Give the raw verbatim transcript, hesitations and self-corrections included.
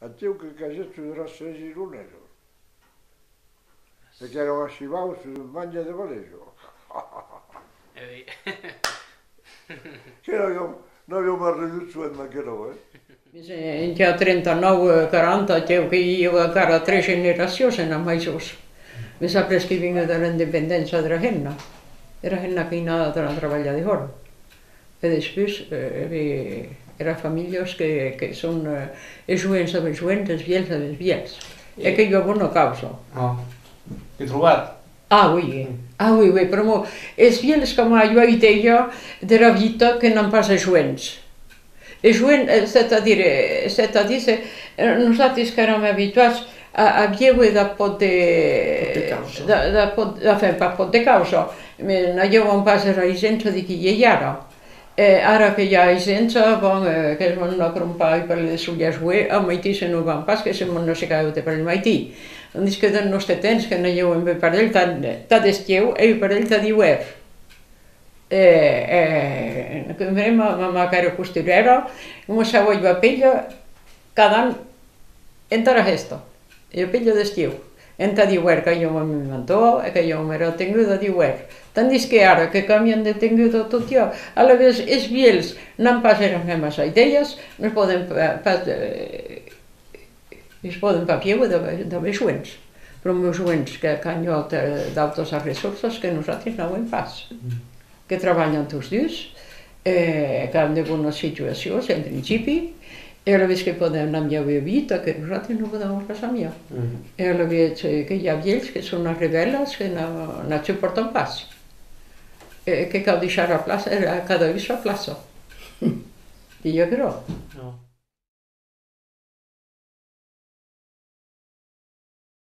Aciu que casèt sus era Sesironesos. E qu'èran achivaus sus un mange de Valejo. E oui. Que n'aviam, n'aviam arredut soent d'aquerò, eh? Mes, eh, enquia trenta-nòu, eh, quaranta, aciu que i a encara tres generacions ena maison. Mes après que vinguec era independéncia dera hemna, era hemna qu'ei anada a trabalhar dehòra. E despús, eh, eh, era familhas que, que son, eh, es joens damb es joens, es vielhs damb es vielhs. E qu'ei ua bona causa. Ah, qu'ei trobat. Ah, oui, eh. Ah, oui, oui, pr'amor es vielhs qu'an ua idèia dera vita que n'an pas es joens. Es joens, eh, c'est-à-dire, eh, c'est-à-dire, eh, nosati qu'èram abituats a, a viéver dab pòc de, pòc de causa. Da, da pòc, enfin, pas pòc de causa, mes n'aviam pas era aisença de qui ei ara. E ara que i a aisença, bon, eh, que's van anar crompar un parelh de solhèrs uei, a maitin se non van pas, que se van anar se caure de parelh maitin. Tandis que dens nòste temps que n'aviam un parelh tà, tà d'estiu e un parelh tà d'ivèrn. E, e, que me, ma, ma mair qu'èra costurèra, me saua ua pelha cada an entara hèsta, ua pelha d'estiu. Entà d'ivèrn qu'aviam un mantó e qu'aviam era tenguda d'ivèrn. Tandis que ara que cambian de tenguda tot ua, alavetz es vielhs n'an pas eras mèmas idèias, ne pòden pa-, pas, eh, es pòden pas viéver dab, dab es joens. Pr'amor es joens que, qu'an ua auta, d'autas arressorsas que nosati n'avem pas. Que trabalhan tots dus, e qu'an de bonas situacions, en principi, e alavetz que pòden amiar ua vita que nosati non podem pas amiar. E alavetz, eh, que i a vielhs que son arrebèlas, que n'a, n'ac supòrtan pas. E que cau deishar era plaça, era, cada un sa plaça. Dilhèu que non. Non.